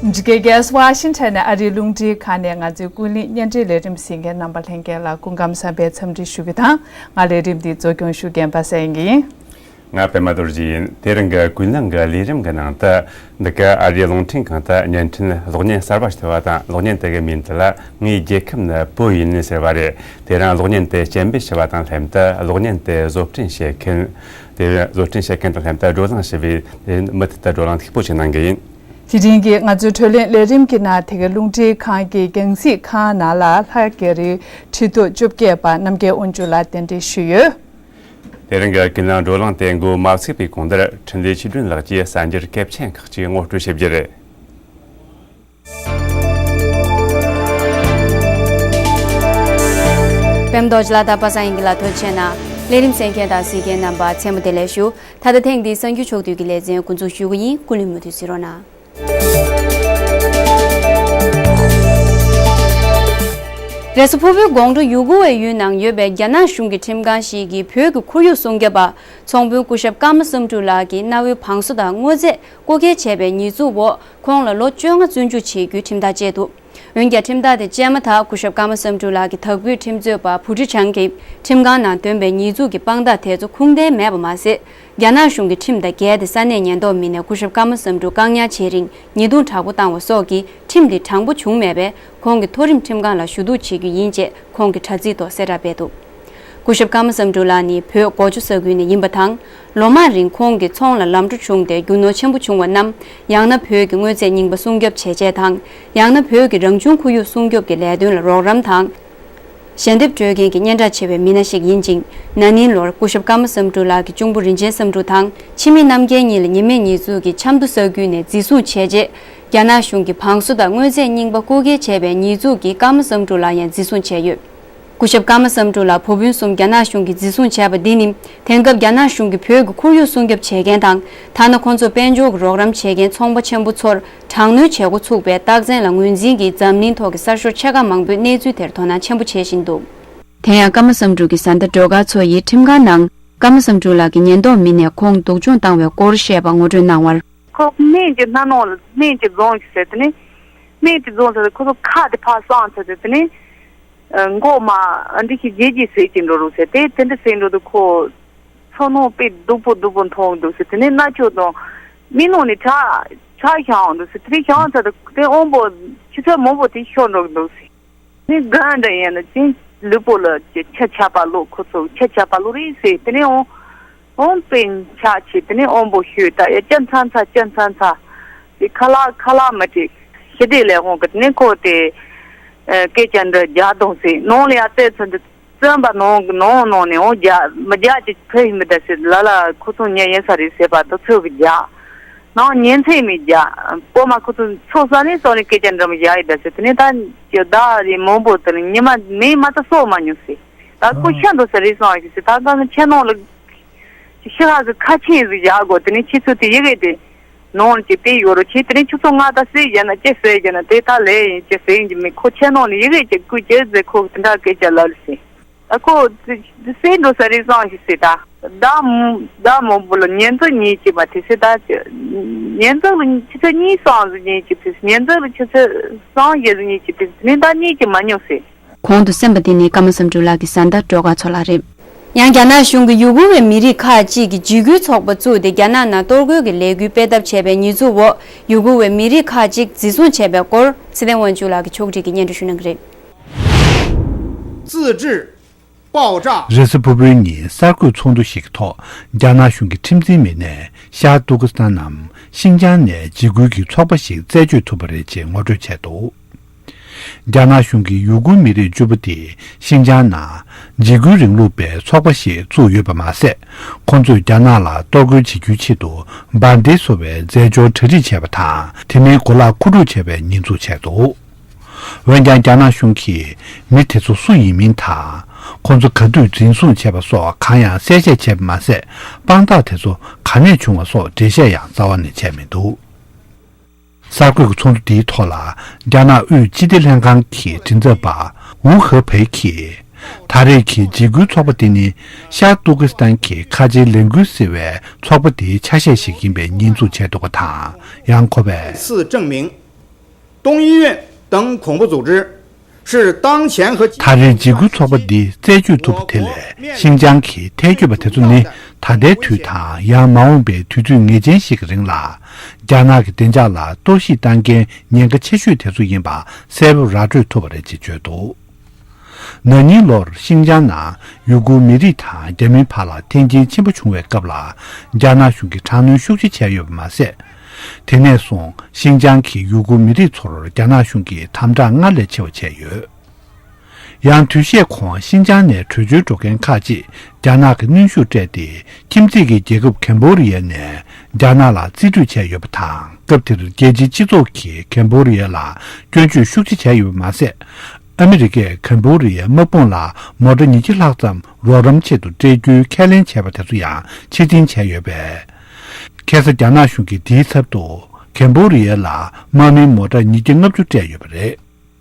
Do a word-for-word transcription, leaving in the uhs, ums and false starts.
འཇིགས་སྐལ་གེ་སི་ཝ་ཤིང་ཊོན་ནས་ཨ་རིའི་རླུང་འཕྲིན་ཁང་ནས་ང་ཚོའི་ཀུན་གླེང་བརྙན་འཕྲིན་ལས་རིམ་གཟིགས་མཁན་རྣམ་པ་ལྷན་རྒྱས་ལ་སྐུ་ཁམས་བཟང་པའི་འཚམས་འདྲི་ཞུ་རྒྱུ་དང་། ང་ལས་རིམ་འདི་གཙོ་སྐྱོང་ཞུ་མཁན་པ་སངས་ཡིན། ང་པད་མ་རྡོ་རྗེ་ཡིན། དེ་རིང་གི་ཀུན་གླེང་གི་ལས་རིམ་གྱི་ནང་དུ། འདི་ག་ཨ་རིའི་རླུང་འཕྲིན་ཁང་དུ་བརྙན་འཕྲིན་གློག་བརྙན་གསར་པ་ཞིག་ཐོན་པ་དང་། གློག་བརྙན་དེ་གི་མིང་དེ་ལ་ངའི་རྒྱལ་ཁབ་ནི་བོད་ཡིན་ཟེར་བ་རེད། དེ་རིང་གློག་བརྙན་དེ་སྤྱན་འབུལ་ཞུ་བ་དང་ལྷན་དུ་གློག་བརྙན་དེ་བཟོ་སྐྲུན་བྱེད་མཁན། དེ་བཟོ་སྐྲུན་བྱེད་མཁན་དང་ལྷན་དུ་བགྲོ་གླེང་ཞུ་བའི་མུ་མཐུད་དུ་བགྲོ་གླེང་མཐུག་པོ་ཞིག་གནང་གི་ཡིན། དེ་རིང་གི་ང་ཚོའི་བགྲོ་གླེང་ལས་རིམ་གྱི་ནང་དེ་གའི་རླུང་འཕྲིན་ཁང་གི་རྒྱང་སྲིང་ཁང་ནང་ལ་ལྷ་རྒྱ་རིའི་ཁྲི་ཐོག་བཅོ་བརྒྱད་པ་རྣམ་རྒྱལ་དབང་ཕྱུག་ལགས་གདན་འདྲེན་ཞུས་ཡོད། དེ་རིང་གི་ཀུན་གླེང་བགྲོ་གླེང་དེ་འགོ་མ་ཚུགས་པའི་གོང་དུ་འཕྲིན་ལས་ཆོས་སྒྲོན་ལགས་ཀྱིས་གསར་འགྱུར་གལ་ཆེན་ཁག་ཅིག་ངོ་སྤྲོད་བྱེད་རྒྱུ་རེད། པད་མ་རྡོ་རྗེ་ལགས་དང་པ་སངས་དབྱངས་སྐྱིད་ལགས་ཐུགས་རྗེ་ཆེ་གནང་། ལས་རིམ་གསན་མཁན་དང་གཟིགས་མཁན་རྣམ་པ་མཚན་མོ་བདེ་ལེགས་ཞུ། ད་ལྟ་ཐེངས་འདིའི་གསར་འགྱུར་ཕྱོགས་བསྡུས་ཀྱི་ལེ་ཚན་འགོ་འཛུགས་ཞུ་གི་ཡིན། ཀུན་གླེང་མུ་མཐུད་གཟིགས་རོགས་གནང་། རེས་གཟའ་ཕུར་བུའི་དགོང་དྲོ་ཡུ་གུར་བའི་ཡུལ་ནང་ཡོད་པའི་རྒྱ་ནག་གཞུང་གི་ཁྲིམས་ཁང་ཞིག་གིས་བོད་ཀྱི་ཁོར་ཡུག་སྲུང་སྐྱོབ་པ་ཚོང་དཔོན་སྐུ་ཞབས་ཀརྨ་བསམ་གྲུབ་ལགས་ཀྱི་གནའ་བོའི་བང་སོ་དང་དངོས་རྫས་བཀོལ་སྐྱེལ་བྱས་པའི་ཉེས་འཛུགས་འོག་ཁོང་ལ་ལོ་བཅོ་ལྔ་བཙོན་འཇུག་བྱེད་རྒྱུའི་ཁྲིམས་ཐག་བཅད་འདུག། འོན་ཀྱང་ཁྲིམས་ཐག་དེ་བཅད་མ་ཐག་སྐུ་ཞབས་ཀརྨ་བསམ་གྲུབ་ལགས་ཀྱི་དྭགས་པོའི་ཁྲིམས་རྩོད་པ་བུ་ཁྲི་བྱང་གིས་ཁྲིམས་ཁང་ནང་བཏོན་པའི་ཉེས་འཛུགས་ཀྱི་དཔང་རྟགས་དེ་ཚོ་ཁུངས་ལྡན་མེད་པ་མ་ཟད། རྒྱ་ནག་གཞུང་གི་ཁྲིམས་དང་འགལ་ཏེ་ས་གནས་ཉེན་རྟོག་མི་སྣས་སྐུ་ཞབས་ཀརྨ་བསམ་གྲུབ་བཀག་ཉར་བྱེད་རིང་ཉེས་རྡུང་དྲག་པོ་བཏང་བ་སོགས་ཀྱིས་ཁྲིམས་དེ་དྲང་པོ་བྱུང་མེད་པས། ཁོང་གིས་མཐོ་རིམ་ཁྲིམས་ཁང་ལ་ཞུ་གཏུག་བྱེད་རྒྱུ་ཡིན་ཅེས་ཁོང་གི་དྲ་ཚིགས་ཐོག་གསལ་བསྒྲགས་སྤེལ་འདུག། སྐུ་ཞབས་ཀརྨ་བསམ་གྲུབ་ལགས་ནི་བོད་གོ་ཇོ་ས་ཁུལ་ནས་ཡིན་པ་དང་། ལོ་མང་རིང་ཁོང་གི་ཚོང་ལ་ལམ་འགྲོ་བྱུང་སྟེ་རྒྱུ་ནོར་ཆེན་པོ་བྱུང་བ་རྣམས་ཡང་ན་བོད་ཀྱི་དངོས་རྫས་རྙིང་པ་སྲུང་སྐྱོབ་བྱས་རྗེས་དང་། ཡང་ན་བོད་ཀྱི་རང་བྱུང་ཁོར་ཡུག་སྲུང་སྐྱོབ་ཀྱི་ལས་དོན་ལ་རོགས་རམ་དང་། ཞལ་འདེབས་སྤྲོད་མཁན་གྱི་སྙན་གྲགས་ཆེ་བའི་མི་སྣ་ཞིག་ཡིན་ཅིང་། ན་ནིང་ལོར་སྐུ་ཞབས་ཀརྨ་བསམ་གྲུབ་ལགས་ཀྱི་གཅུང་པོ་རིན་ཆེན་བསམ་གྲུབ་དང་འཆི་མེད་རྣམ་རྒྱལ་གཉིས་ལ་ཉེས་མེད་ཉེས་འཛུགས་ཀྱི་ཆབ་མདོ་ས་ཁུལ་ནས་འཛིན་བཟུང་བྱས་རྗེས། རྒྱ་ནག་གཞུང་གིས་བང་སོ་དང་དངོས་རྫས་རྙིང་པ་བཀོལ་སྐྱེལ་བྱས་པའི་ཉེས་འཛུགས་ཀྱིས་ཀརྨ་བསམ་གྲུབ་ལགས་ཡང་འཛིན་བཟུང་བྱས་ཡོད། སྐུ་ཞབས་ཀརྨ་བསམ་གྲུབ་ལགས་བུ་སྤུན་གསུམ་རྒྱ་ནག་གཞུང་གིས་འཛིན་བཟུང་བྱས་པ་འདི་ནི། དེང་སྐབས་རྒྱ་ནག་གཞུང་གིས་བོད་ཀྱི་ཁོར་ཡུག་སྲུང་སྐྱོབ་བྱེད་མཁན་དང་། ཐ་ན་ཁོང་ཚོར་དཔལ་འབྱོར་གྱི་རོགས་རམ་བྱེད་མཁན་ཚོང་པ་ཆེན་པོ་ཚོར་དྲག་གནོན་བྱེད་འགོ་ཚུགས་པའི་རྟགས་མཚན་ལ་ངོས་འཛིན་གྱིས་འཛམ་གླིང་ཐོག་གི་གསར་ཤོག་ཆེ་ཁག་མང་པོས་གནས་ཚུལ་དེར་དོ་སྣང་ཆེན་པོ་བྱེད་བཞིན་འདུག། དེ་ཡང་ཀརྨ་བསམ་གྲུབ་ཀྱི་བཟའ་ཟླ་སྒྲོལ་དཀར་མཚོ་ཡིས་ཁྲིམས་ཁང་ནང་ཀརྨ་བསམ་གྲུབ་ལགས་ཀྱི་ཉེན་རྟོག་མི་སྣས་ཁོང་སྡུག་སྦྱོང་བཏང་བའི་སྐོར་བཤད་པ་ངོ་སྤྲོད་གནང་བར། ཁོ་སྨན་གྱི་སྣ་ནང་ལ་སྨན་གྱི་རྫོང་ཞིག་ཟེར་དེ་ནས། སྨན་གྱི་རྫོང་ཟེར་ཁོ་ཚོ་ཁ་དེ་ཕར་སངས་ཚར་དུས་དེ་ནས། མགོ་མ་འདི་ཞིག་བརྗེ་བརྗེ་ཟེར་གྱི་འགྲོ་རུ་ཟེར་དེ་དེ་འདྲ་ཟེར་འགྲོ་དུས་ཁོ། ཚོ་ནང་དཔེ་སྡུག་པོ་སྡུག་པོ་མཐོང་འདུག་ཟེར་དེ་ནས་མནར་གཅོད་དང་། མི་ནང་ནས་ཁྲག་ཁྲག་ཤང་འདུག་ཟེར་དེ་ནས་ཤང་ཚར་དུས་དེ་དབང་པོ་ཆུ་ཚོད་མང་པོ་དེ་ཤོར་འགྲོ་གི་འདུག་ཟེར། ནི་གང་འདྲ་ཡིན་ན་ཅིང་ལུས་པོ་ལ་ཅི་ཆ་ཆ་པ་ལོ་ཁོ་ཚོ་ཆ་ཆ་པ་ལོ་རེད་ཟེར་དེ་ནས་འོང་། འོང་པིན་ཆ་ཆེ་དེ་ནས་འོང་པོ་ཤོད་ད་ཡ་ཅན་ཚན་ཚ་ཅན་ཚན་ཚ། དེ་ཁ་ལག་ཁ་ལག་མི་དྲིས་ཞི་བདེ་ལས་འོང་གི་དེ་ནས་ཁོ་དེ། སྐད་ཆ་འདྲ་རྒྱག་དང་ཟེར་ནང་ལ་ཡ་བལྟས་ཚུན་དུ་བཙོན་པ་ནང་གི་ནང་ནང་ནས་འོང་རྒྱ་མི་རྒྱ་ཅིག་ཕེ་ཡིན་མི་ད་ཟེར་ལ་ལ་ཁོ་ཚོ་ཉལ་ཡིན་ས་རེད་ཟེར་བ་དུ་ཚོད་གི་རྒྱ། ནང་ཉན་ཚད་མི་རྒྱ། པོ་མ་ཁོ་ཚོ་ཚོ་ས་ནས་སོ་ནས་སྐད་ཆ་འདྲ་མི་རྒྱ་ཡི་ད་ཟེར་དེ་ནས་ད་ཀྱི་ཟླ་རེ་མང་པོ་དེ་ནས་ཉི་མ་མེ་མ་ད་སོ་མ་མྱོང་ཟེར། ད་ཁོ་ཤ་འགྲོ་ས་རེད་སོང་ཟེར་ད་གང་ཁྱེད་ནང་ལ་ཤི་ཧ་གི་ཁ་ཆེན་ཟིག་བཞག་དགོས་དེ་ནས་ཁྱེད་ཚོ་དེ་ཡི་གེ་དེ་ནང་གི་དེ་ཡོད་རོ་ཁྱེད་དེ་ནས་ཁྱོད་ཚོ་ང་ད་ཟེར་རྒྱ་ན་ཅི་ཟེར་རྒྱ་ན་དེ་ད་ལས་ཡིན་ཅི་ཟེར་ཡིན་གྱི་མི་ཁོ་ཁྱེད་ནང་ནས་ཡི་གེ་ཅིག་བསྐུར་ཅི་ཟེར་ཁོ་དེ་འདྲ་སྐད་ཆ་ལབ་ལ་ཟེར། ད་ཁོ་དེ་དེ་སེ་འགྲོ་ས་རེད་སོང་ཞིག་ཟེར་ད། ད་མོ་ད་མོ་བུ་ལ་ཉན་ཚོ་གཉིས་ཀྱི་མ་དེ་སེ་ད་ཉན་ཚོ་ལ་ཆུ་ཚོད་གཉིས་སོང་ཟིག་གཉིས་ཀྱི་དེ་ཉན་ཚོ་ལ་ཆུ་ཚོད་སོང་བཞི་ཟིག་གཉིས་ཀྱི་དེ་ནི་ད་གཉིས་ཀྱི་མ་ཉོ་ཟེར། གོང་དུ་གསན་པ་དེ་ནི་ཀརྨ་བསམ་གྲུབ་ལགས་ཀྱི་བཟའ་ཟླ་སྒྲོལ་དཀར་མཚོ་ལགས་རེད། ཡང་རྒྱ་ནག་གཞུང་གིས་ཡུ་གུར་བའི་མི་རིགས་ཁག་ཅིག་གིས་འཇིགས་སྐུལ་ཚོགས་པ་བཙུགས་ཏེ་རྒྱ་ནག་ནང་གཏོར་རྒོལ་གྱི་ལས་འགུལ་སྤེལ་ཐབས་བྱས་པའི་ཉེས་འཛུགས་འོག་ཡུ་གུར་བའི་མི་རིགས་ཁག་ཅིག་འཛིན་བཟུང་བྱས་པའི་སྐོར་ཚེ་བརྟན་དབང་ཕྱུག་ལགས་ཀྱིས་ཕྱོགས་སྒྲིག་གིས་སྙན་སྒྲོན་ཞུ་གནང་གི་རེད། 自制爆炸 རེས་གཟའ་ཕུར་བུའི་ཉིན་གསར་འགོད་ཚོགས་འདུ་ཞིག་གི་ཐོག་རྒྱ་ནག་གཞུང་གི་ཁྲིམས་འཛིན་མི་སྣས་ཤར་ཏུར་ཀི་སི་ཐན་ནམ་ཤིང་ཅང་ནས་འཇིགས་སྐུལ་གྱི་ཚོགས་པ་ཞིག་རྩད་གཅོད་ཐུབ་པ་རེད་ཅེས་ངོ་སྤྲོད་བྱས་འདུག། རྒྱ་ནག་གཞུང་གིས་ཡུ་གུར་མི་རིགས་བཅུ་པོ་དེ་ཤིང་ཅང་ནང་འཇིགས་སྐུལ་རིང་ལུགས་པའི་ཚོགས་པ་ཞིག་བཙུགས་ཡོད་པ་མ་ཟད། ཁོང་ཚོས་རྒྱ་ནག་ལ་གཏོར་རྒོལ་བྱེད་རྒྱུའི་ཆེད་དུ་འབར་མདེལ་བཟོ་བའི་རྫས་སྦྱོར་གྲ་སྒྲིག་བྱས་པ་དང་། དེ་མིན་གོ་ལག་མཁོ་སྒྲུབ་བྱས་པའི་ཉེས་འཛུགས་བྱས་འདུག། འོན་ཀྱང་རྒྱ་ནག་གཞུང་གིས་མི་དེ་ཚོ་སུ་ཡིན་མིན་དང་། ཁོང་ཚོ་ག་དུས་འཛིན་བཟུང་བྱས་པ་སོགས་གང་ཡང་གསལ་བཤད་བྱས་པ་མ་ཟད། དཔང་རྟགས་དེ་ཚོ་ག་ནས་བྱུང་བ་སོགས་འགྲེལ་བཤད་ཡང་རྩ་བ་ནས་བྱས་མི་འདུག། གསར་འགོད་ཀྱི་ཚོགས་འདུ་འདིའི་ཐོག་ལ་རྒྱ་ནག་དབུས་སྤྱི་བདེ་ལྷན་ཁང་གི་མགྲིན་ཚབ་པ་ཝུ་ཧེ་ཕེ་གིས། ད་རེས་ཀྱི་འཇིགས་སྐུལ་ཚོགས་པ་འདི་ནི་ཤར་ཏུར་ཀི་སི་ཐན་གྱི་ཁ་ཆེའི་ལས་འགུལ་ཟེར་བའི་ཚོགས་པ་འདིའི་ཆ་ཤས་ཤིག་ཡིན་པའི་ཉེས་འཛུགས་བྱས་འདུག་པ་དང་། ཡང་ཁོ་པས། 是证明东医院等恐怖组织是当前和 ད་རེས་འཇིགས་སྐུལ་ཚོགས་པ་འདི་རྩད་གཅོད་ཐུབ་པ་དེ་ལས་ཤིན་ཅང་གི་ཐལ་འགྱུར་བ་དེ་ཚོ་ནི་ད་ལྟའི་དུས་དང་ཡང་མ་འོངས་པའི་དུས་ཚོད་ངེས་ཅན་ཞིག་གི་རིང་ལ་རྒྱ་ནག་གི་བདེ་འཇགས་ལ་གཏོར་བཤིག་བཏང་མཁན་ཉེན་ཁ་ཆེ་ཤོས་དེ་ཚོ་ཡིན་པ་གསལ་པོ་ར་སྤྲོད་ཐུབ་པ་རེད་ཅེས་བརྗོད་འདུག་ན་ནིང་ལོར་ཤིན་ཅང་ནང་ཡུ་གུར་མི་རིགས་དང་རྒྱ་མིའི་བར་ལ་འཐེན་འཁྱེར་ཆེན་པོ་བྱུང་བའི་སྐབས་ལ་རྒྱ་ནག་གཞུང་གིས་དྲག་གནོན་ཤུགས་ཆེ་བྱས་ཡོད་པ་མ་ཟད། དེ་ནས་བཟུང་ཤིན་ཅང་གི་ཡུ་གུར་མི་རིགས་ཚོར་རྒྱ་ནག་གཞུང་གིས་དམ་དྲག་སྔར་ལས་ཆེ་བ་བྱས་ཡོད། ཡང་དུས་ཤས་གོང་ཤིན་ཅང་ནས་བྲོས་བྱོལ་འགྲོ་མཁན་ཁག་ཅིག་རྒྱ་ནག་གིས་གནོན་ཤུགས་སྤྲད་དེ་ཁྱིམ་མཚེས་ཀྱི་རྒྱལ་ཁབ་ཁེམ་བྷོ་རི་ཡ་ནས་རྒྱ་ནག་ལ་རྩིས་སྤྲོད་བྱས་ཡོད་པ་དང་། སྐབས་དེར་རྒྱལ་སྤྱིའི་སྤྱི་ཚོགས་ཀྱིས་ཁེམ་བྷོ་རི་ཡ་ལ་སྐྱོན་བརྗོད་ཤུགས་ཆེ་བྱས་ཡོད་པ་མ་ཟད། ཨ་མི་རི་ཀས་ཁེམ་བྷོ་རི་ཡའི་དམག་དཔུང་ལ་མོ་ཊ་ཉིས་བརྒྱ་ལྷག་ཙམ་རོགས་རམ་ཆེད་དུ་སྤྲད་རྒྱུའི་ཁས་ལེན་བྱས་པ་དེ་ཚོ་ཡང་ཕྱིར་འཐེན་བྱས་ཡོད་པས། ཁ་སང་རྒྱ་ནག་གཞུང་གིས་དེའི་ཚབ་ཏུ་ཁེམ་བྷོ་རི་ཡ་ལ་དམག་མིའི་མོ་ཊ་ཉིས་བརྒྱ་ལྔ་བཅུ་སྤྲད་ཡོད་པ་རེད།